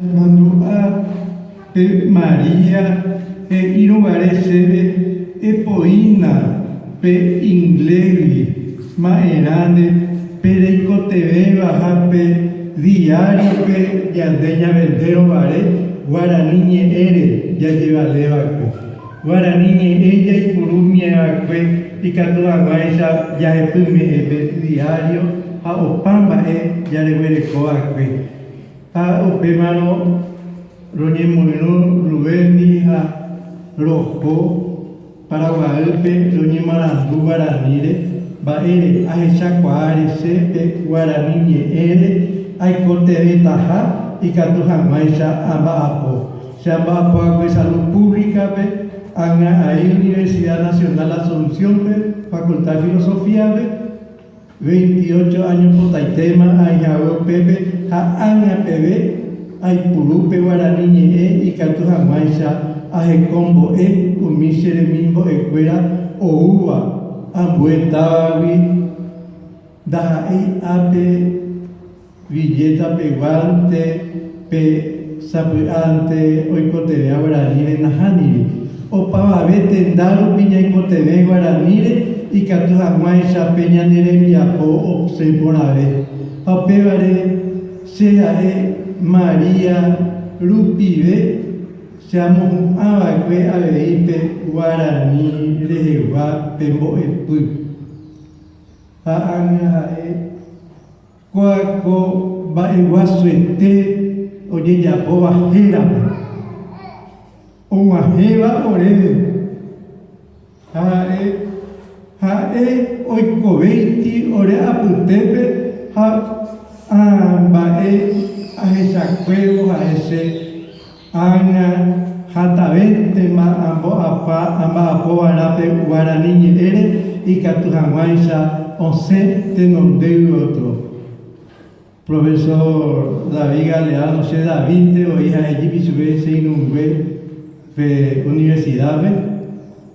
Mandu'a pe María he'írõ guare chéve epoína pe inglésgui ma'erãne pe reikotevẽva ha pe diáriope ñande ñavendérõ guare guarani ñe'ẽre jajevale va'ekue. Guarani ñe'ẽ jaipuru mieva'ekue ikatu hag̃uáicha jahepyme'ẽ pe diário ha opa mba'e jareguereko va'ekue. Ha upémarõ roñemoirũ Rubéndi ha roho Paraguaýpe roñemarandu guaraníre, mba'ére ahechakuaáre che pe guarani ñe'ẽre aikotevẽtaha ikatu hag̃uáicha amba'apo. Che amba'apo'akue Salud Pública-pe, ág̃a aĩ Universidad Nacional Asunción-pe, Facultad de Filosofía-pe, Veintiocho áño potaitéma aĩ hague upépe ha ág̃a peve aipuru pe guarani ñe'ẽ ikatu hag̃uáicha ahekombo'e umi che remimbo'ekuéra oúva ambue távagui ndaha'éi ápe Villeta peguánte pe sapy'ánte oikotevẽ guaraníre nahániri. Opavave tenda rupi ñaikotevẽ guaraníre ikatu hag̃uáicha pe ñane rembiapo osẽ porãve. Ha upévare che ha'e María rupive che amohu'ã va'ekue avei pe guarani rehegua pe mbo'epy. Ha ág̃a ha'e. Kóa ko mba'eguasuete ojejapóva hérape, og̃uahẽva oréve, ha ha'e, ha'e oikovéiti ore apytépe ha ã mba'e ahechakuévo ha'e che ág̃a hatãvéntema ambo'apa amba'apova'erã pe guarani ñe'ẽre ikatu hag̃uáicha osẽ tenonde yvotyo. Profesor David Galeano, che David-nte voi ha'e jepi chupe che irũngue pe universidad-pe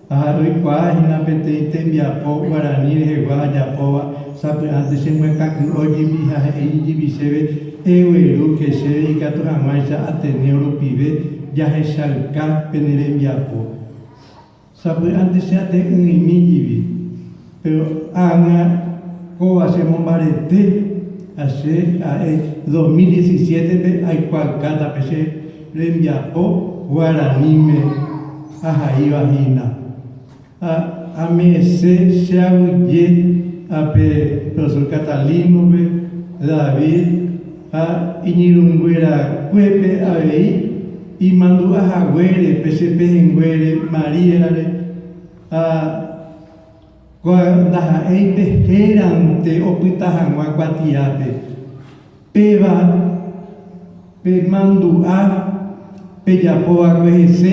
ha ha'e oikuaa hína peteĩ tembiapo guarani rehegua ajapóva sapy'ánte chemyakãky'o jepi ha he'i jepi chéve eguerúke chéve ikatu hag̃uáicha Ateneo rupive jahechauka pene rembiapo. Sapy'ánte che ate'ỹimi jivi, péro ág̃a kóva chemombarete ha che ha'e 2017-pe aikuaaukáta pe che rembiapo guaraníme ahaíva hína. Ha ame'ẽse che aguyje ape profesor Catalino-pe, David ha iñirũnguerakuépe avei Imandu'a haguére pe che pehẽnguére Maríare, ha kóa ndaha'éi pe hérante opyta hag̃ua kuatiápe. Péva pe mandu'a pejapo va'ekue hese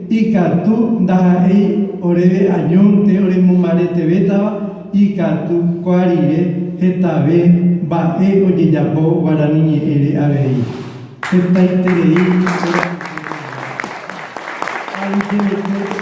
ikatu ndaha'éi oréve añónte oremombaretevétava, ikatu kóa rire hetave mba'e ojejapo guarani ñe'ẽre avei. Hetaiterei orepytyvõ.